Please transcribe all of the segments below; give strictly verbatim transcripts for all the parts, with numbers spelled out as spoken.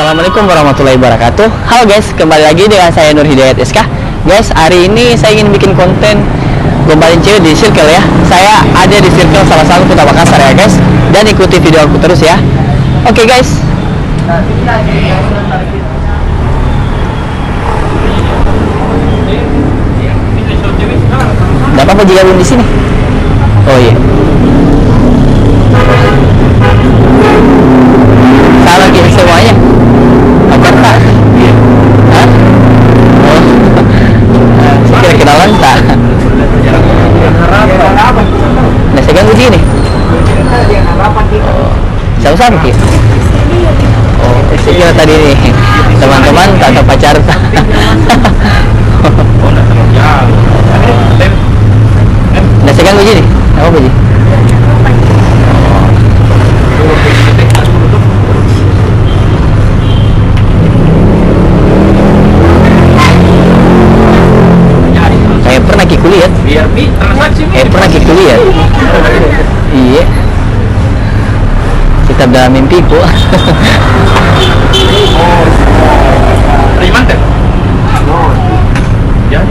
Assalamualaikum warahmatullahi wabarakatuh. Halo guys, kembali lagi dengan saya Nur Hidayat S K. Guys, hari ini saya ingin bikin konten gombalin cewek di Circle ya. Saya ada di Circle salah satu Kota Makassar ya guys. Dan ikuti video aku terus ya. Oke guys. Nggak apa-apa jika belum di sini. Oh iya. Salah kita semuanya. Pacar tak? Hah? Oh. Saya kira kenalan tak? Nah, saya ganggu sini. Oh. Siapa-siapa ki? Oh, saya kira tadi nih teman-teman tak atau pacar tak. Nah, saya ganggu ji nih. Apa ji? Eh, pernah ki kuliah? Eh, pernah ki kuliah? Iya. Tetap dalam mimpiku. Dari mana? Ya.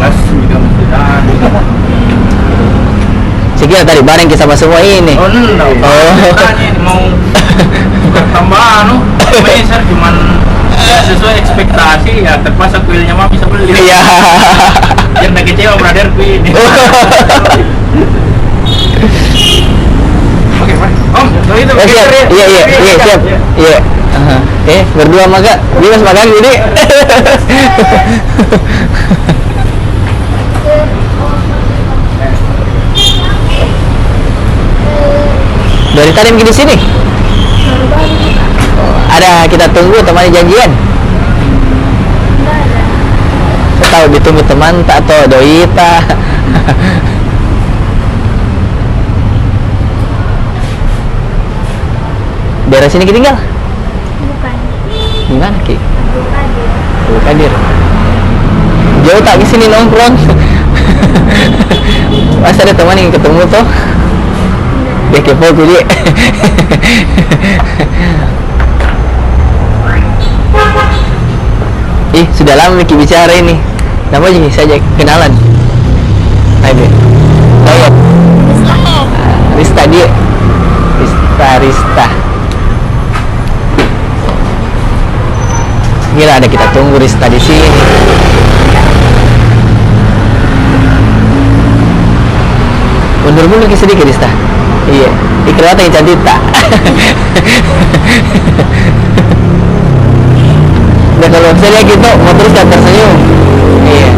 Gas juga masih ada. Saya kira tadi bareng ki sama semua ini. Oh, no, no. Oh. Tanya ini mau tukar tambah, anu. Cuma ini, Sir, cuman ya, sesuai ekspektasi, ya, terpaksa kuilnya mami saya beli. Iya. Biar nggak kecewa brotherku ini. Oke, Pak. Om, kalau itu, oh, siap. Iya, iya, iya, siap. Iya. Aha. Eh, berdua maka, dia masih makan, jadi. Dari tadi mungkin di sini? Ada kita tunggu teman janjian? Saya tahu ditunggu teman tak atau doi tak. Daerah sini kita tinggal? Bukan. Di mana ki? Abdul Kadir. Abdul Kadir. Jauh tak ke sini nongkrong? Masa ada teman yang ketemu toh? Dia kepo ku dia. Ih, sudah lama miki bicara ini. Nama ji saja kenalan. Hai, Be. Oh, iya. Rista dia. Rista, Rista. Gila, ada kita tunggu Rista di sini. Mundur-mundur ki sedikit, Rista. Iya. Ih, kelihatan yang cantik tak? Nah, kalau saya lihat gitu, mau terus kan tersenyum. Iya.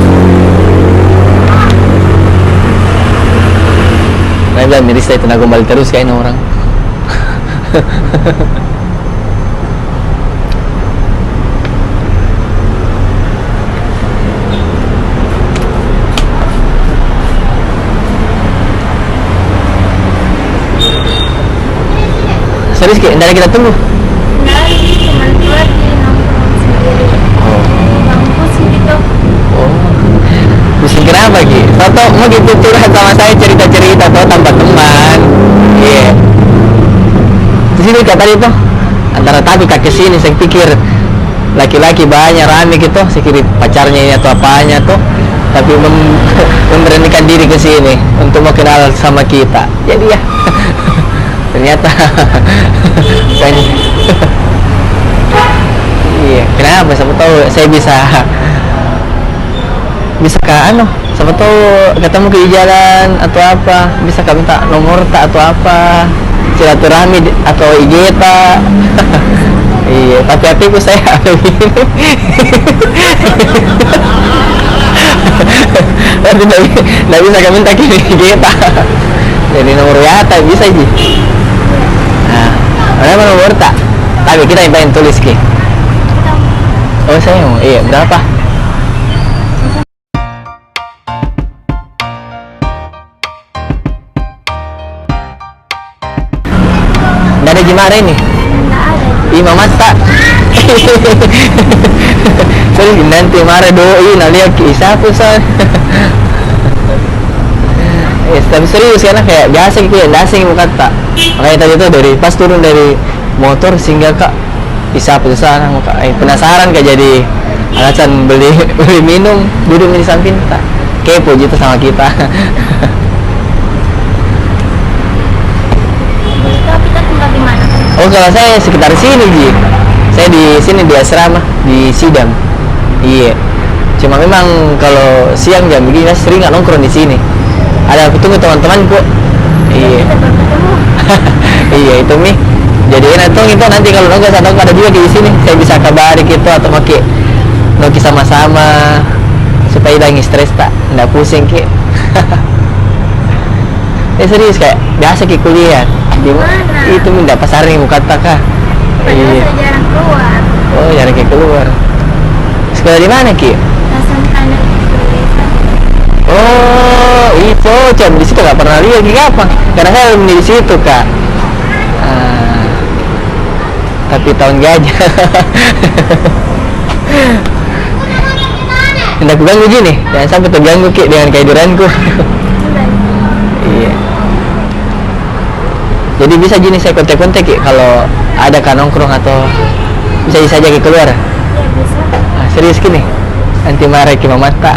Saya bilang, "Miris saya tenaga kembali terus kayaknya orang." Serius ki, ndak ada kita tunggu? Ndak ada, cuman keluar di nongkrong sendiri. Oh. Kampus gitu. Oh. Pusing kenapa ki? Tau-tau mau gitu curhat sama saya, cerita-cerita, tau tambah teman. Iya. Di sini kata dia tuh, antara tapi tak ke sini, saya pikir laki-laki banyak rame gitu, saya kira pacarnya ini atau apanya tuh, tapi mem-, memberanikan diri ke sini untuk mau kenal sama kita. Jadi ya, ternyata banyak. Iya, kenapa? Siapa tahu saya bisa, bisa ke anu, siapa tahu ketemu ke di jalan atau apa, bisa ka minta nomor ta atau apa, silaturahmi di-, atau I G ta. Iya, tapi hatiku saya begini. Tapi ndak bi-, ndak bisa ka minta ke I G ta. Jadi nomor W A ta bisa ji. Nah, ada nomor ta? Tapi kita yang paling tulis ki. Oh, saya mau. Iya, berapa? Ndak ada ji marah ini? Ndak ada. Ih, mama tak. Sorry, nanti marah doi, na lihat ki, siapa, Sal? Eh, tapi serius, karena kayak biasa gitu ya, ndak asing bukan tak. Makanya tadi tuh dari, pas turun dari motor, singgah ka. Ih, siapa tu sana? Maka, eh, penasaran ka jadi alasan beli, beli minum, duduk di samping, tak kepo ji tu sama kita. Kalau kita tinggal di mana? Oh, kalau saya sekitar sini ji. Saya di sini, di asrama, di Sidam. Iya. Cuma memang kalau siang jam begini, saya sering nggak nongkrong di sini. Ada aku tunggu teman-temanku. Iya. Iya, itu mi. Jadi enak tong itu, nanti kalau nongkrong sama tong, ada juga di sini, saya bisa kabari gitu, atau maki noki sama-sama, supaya hilang stres, tak, ndak pusing ki. Eh, serius, kayak biasa ki kuliah. Di mana? Itu mi, ndak pasar nih, bukan tak kah? Padahal, iya, saya jarang keluar. Oh, jarang ki keluar. Sekolah di mana ki? Tasam Anak Indonesia. Oh, itu, cuma di situ nggak pernah lihat ki apa. Karena saya alumni di situ, Kak. Ah, tapi tahun gajah. Ndak ku ganggu ji ni, jangan sampai terganggu ki dengan ketiduranku. Iya. Jadi bisa ji ni saya kontak-kontak ki kalau ada ka nongkrong atau bisa ji saya ajak ki keluar. Iya, bisa. Ah, serius ki ni? Nanti marah ki mamata.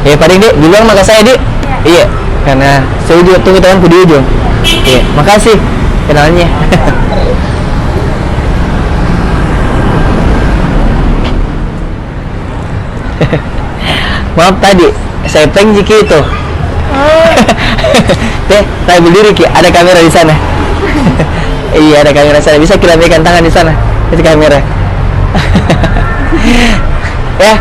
Ya, paling, Dek, duluan maka saya, Dek. Iya. Iya, karena saya juga tunggu temanku di ujung. Iya, makasih kenalnya. Maaf tadi, saya prank ji ki itu. Oh. Deh, saya berdiri ki, ada kamera di sana. Iya, ada kamera sana. Bisa ki lambaikan tangan di sana. Itu kamera. Ya,